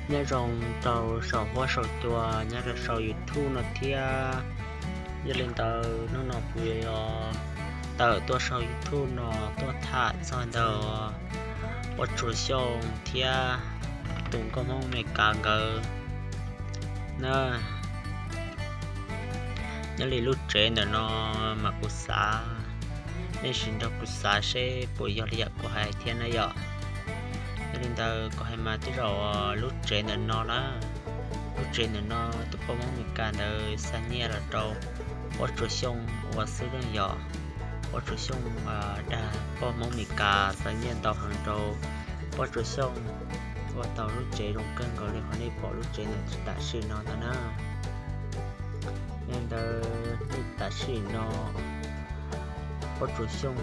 Nyob zoo rau saum huab saum cua nyob rau saum YouTube no thiab. Yog li ntawd hnub no kuv yuav tawm tuaj saum YouTube no tuaj tham txog ntawm Pob Tsuas Xyooj thiab tus nkauj Hmoob Amelikas nkawd na. Nyob li lub tsev ntawm no mas kuv xav, nej sim nrog kuv xav seb puas yog li yam kuv hais thiab na yom. Yog li ntawd kuv hais mas tej zaum lub tsev ntawm no na, lub tsev ntawm no tus poj Hmoob Amelikas ntawd xa nyiaj los rau Pob Tsuas Xyooj ua xwb ne yom. Pob Tsuas Xyooj dag poj Hmoob Amelikas xa nyiaj ntau heev rau Pob Tsuas Xyooj ua tau lub tsev zoo kawg nkaus li qhov nej pom lub tsev ntawm tam sim no ntag na. Yog li ntawd nej tam sim no Pob Tsuas Xyooj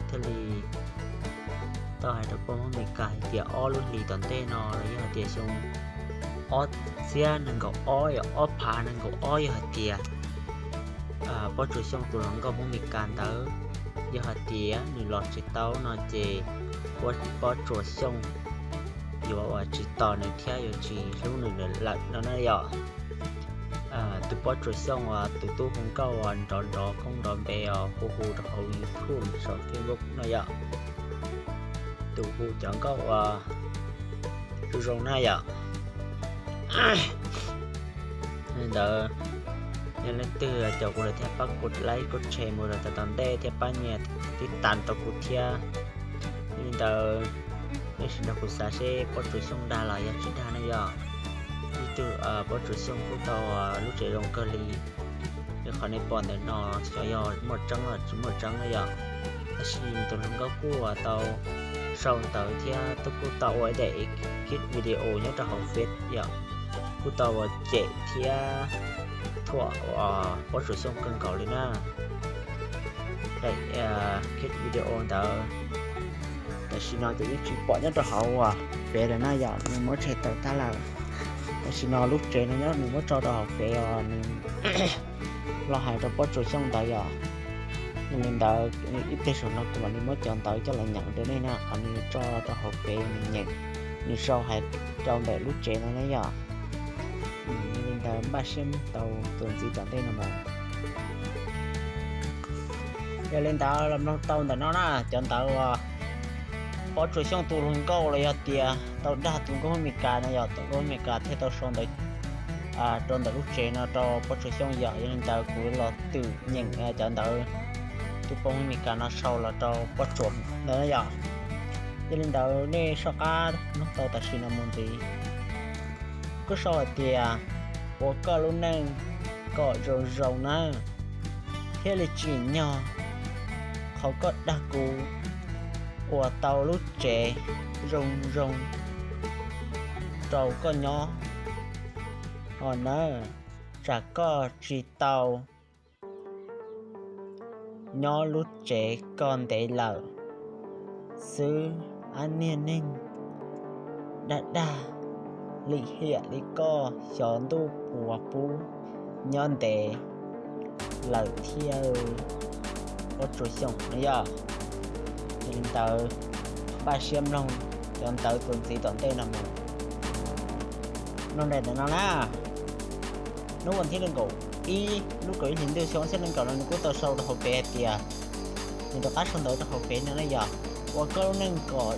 thiaj li tau hais rau poj Hmoob Amelikas hais tias ob lub hlis tom ntej no los yog hais tias xyoo ob txhiab nees nkaum ob, ob phav nees nkaum ob yog hais tias Pob Tsuas Xyooj tus hluas nkauj Hmoob Amelikas ntawd yog hais tias nws los tsis tau no ces Pob Tsuas Xyooj yuav ua tsis tos nws thiab yuav tsis hlub nws lawm no na yom. Tus Pob Tsuas Xyooj uas tus tub hu nkauj uas nrov nrov koob nrov npe os hu hu rau hauv YouTube saum Facebook no yom. Tus hu cov nkauj uas zoo zoo na yom. Li ntawd, yog leej twg caum kuv lawm thiab pab kuv like kuv share mus rau tom ntej thiab pab nias tib tas rau kuv thiab. Li ntawd, nej sim nrog kuv xav seb Pob Tsuas Xyooj dag los yog tsis dag ne yom. Ib tug Pob Tsuas Xyooj kuj tau lub tsev zoo kawg li, li qhov nej pom ntawm no xyov yog muaj tseeb los tsis muaj tseeb ne yom. Tab sis tus hluas nkauj kuj tau sau ntawv thiab kuj tau ua ib daim clip video nyob rau hauv Face yom, kuj tau ua cem thiab thuam Pob Tsuas Xyooj kawg nkaus li na. Daim clip video ntawd tam sim no ces yeej tsis pom nyob rau hauv Face lawm na yom, nws muab tshem tawm tag lawm. Tam sim no lub tsev no nyob nws muab tso rau hauv Face os, nws los hais rau Pob Tsuas Xyooj ntawd yom. Yog li ntawd ib teg saum no kuv mam li muab cov ntawv coj los nyeem rau nej na, qhov nws tso rau hauv Face nws nyeem, nws sau hais rau ntawm lub tsev no na yom. Yog li ntawd npaj siab tau txuas ntxiv tom ntej no mus. Yog li ntawd los mloog tau ntawm no na, cov ntawv uas Pob Tsuas Xyooj tus hluas nkauj los yog tias tau dag tus nkauj Hmoob Amelikas no yom, tus nkauj Hmoob Amelikas thiaj tau sau ntawv rau ntawm lub tsev no rau Pob Tsuas Xyooj yom. Yog li ntawd kuv los twm nyeem cov ntawv tus poj Hmoob Amelikas no sau los rau Pob Tsuas ntawd na yom. Yog li ntawd nej soj qab mloog tau tam sim no mus ntxiv. Kuj sau hais tias, ua koj lub neej kom zoo zoo nawb, thiaj li tsim nyog qhov koj dag kuv ua tau lub tsev zoo zoo rau koj nyob os nawb. Tsam koj tsis tau nyob lub tsev koj ntev lawm xwb, ab niag neeg dag dag lim hiam li koj xyov ntuj puas pub nyob ntev lawm thiab. Pob Tsuas Xyooj no yog. Yog li ntawd npaj siab mloog cov ntawv txuas ntxiv tom ntej no mus. Mloog daim ntawv no na. Hnub vas thib nees nkaum ib lub kaum ib hlis ntuj xyoo ob txhiab nees nkaum no nws kuj tau sau rau hauv Face hais tias, nws rov qab sau ntawv rau hauv Face no na yom, ua koj lub neej kom,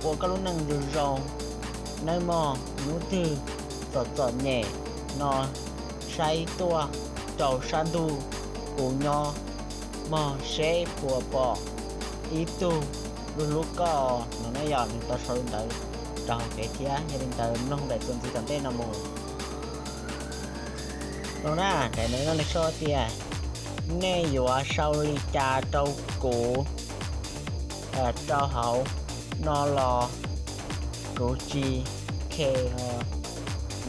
ua koj lub neej zoo zoo nawb mog, hnub twg txom txom nyem no saib tuaj rau sab ntug kuv nyob mog, seb puas pom ib tug hlub hlub koj no na yom. Nws tau sau li ntawd rau hauv Face thiab. Yog li ntawd mloog daim txuas ntxiv tom ntej no mus. Mloog na, daim ntawv no nws sau tias, nej yuav sau li cas rau kuv rau hauv no los kuv tsis khe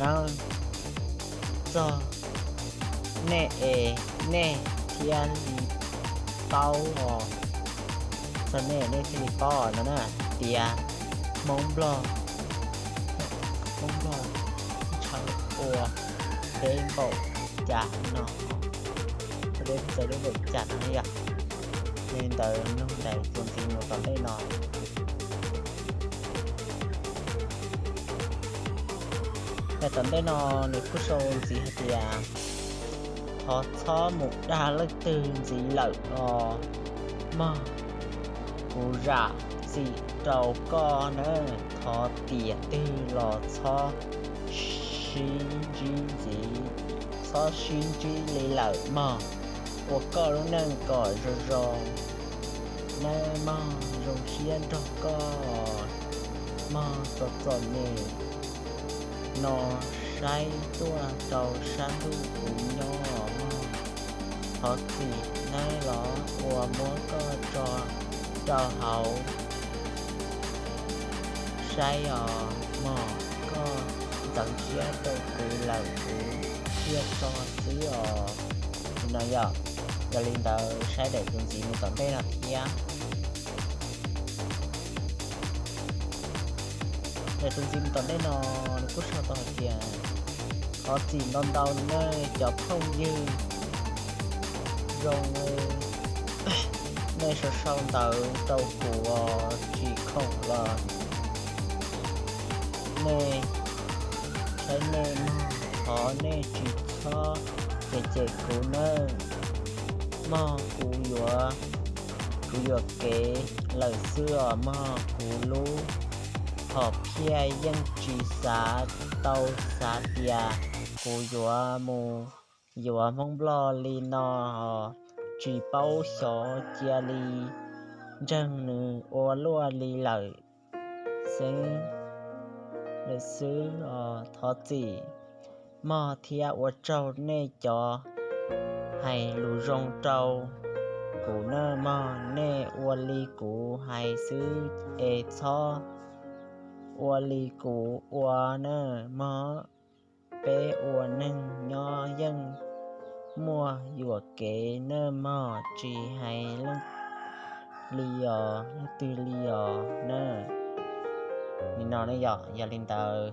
nawb. Txog nej es nej thiaj li paub os, txog nej nej thiaj li paub os no na. Tias Hmoob Nplog, Hmoob Nplog ntshaw ua deb npaum cas no, ua deb npaum cas no yom. Li ntawd mloog daim txuas ntxiv mus tom ntej no. Daim tom ntej no nws kuj sau ntxiv hais tias, thov txhob mus dag leej twg ntxiv lawm os mog. Kuv zam txim rau koj na, thov tiam twg los txhob sib ntsib ntxiv, txhob sib ntsib li lawm mog. Ua koj lub neej kom zoo zoo nawb mog, zoo siab nrog koj mog. Txom txom nyem no saib tuaj rau sab ntuj kuv nyob mog. Thov txim nawb los ua muab koj tso rau hauv saib os mog. Koj ntxeev siab rau kuv lawm kuv thiaj tso xwb os. No yog, yog li ntawd saib daim txuas ntxiv mus tom ntej no thiab. Daim txuas ntxiv mus tom ntej no nws kuj sau tau hais tias, thov txim ntau ntau nej cov phooj ywg, zoo nej sau sau ntawv rau kuv tsis khoom los nej, saib nej mog, thov nej tsis txhob cem cem kuv nawb mog. Kuv yuam, kuv yuam kev lawm xwb os mog. Kuv lub hom phiaj yeej tsis xav tau, xav tias kuv yuav mus yuav Hmoob Nplog li no os, tsis paub xyov cia li ntseeg nws ua luaj li lawm xeeb lawm xwb os. Thov txim mog thiab ua tsaug nej cov hais lus zoo rau kuv nawb mog. Nej ua li kuv hais xwb es txhob ua li kuv ua nawb mog. Peb ua neeg nyob yeej muaj yuam kev nawb mog, tsis hais leej li os, leej twg li os nawb. Nim no ne yog, yog li ntawd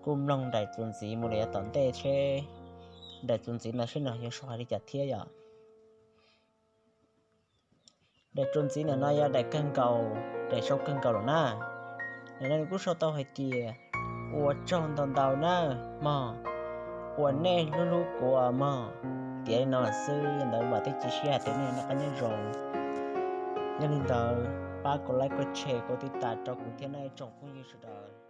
kuj mloog daim txuas ntxiv mus rau yav tom ntej seb daim txuas ntxiv no seb nws yuav sau hais li cas thiab yom. Daim txuas ntxiv ntawm no yog daim kawg nkaus, daim sau kawg nkaus lawm na. Nim no nws kuj sau tau hais tias, ua tsaug ntau ntau nawb mog, ua nej hlub hlub kuv mog. Tiav li no xwb, yog li ntawd vam thiab cia siab hais tias nej noj qab nyob zoo. Yog li ntawd pab kuv like, kuv share, kuv tiv tas rau kuv thiab nawb tsoom phooj ywg sawv daws.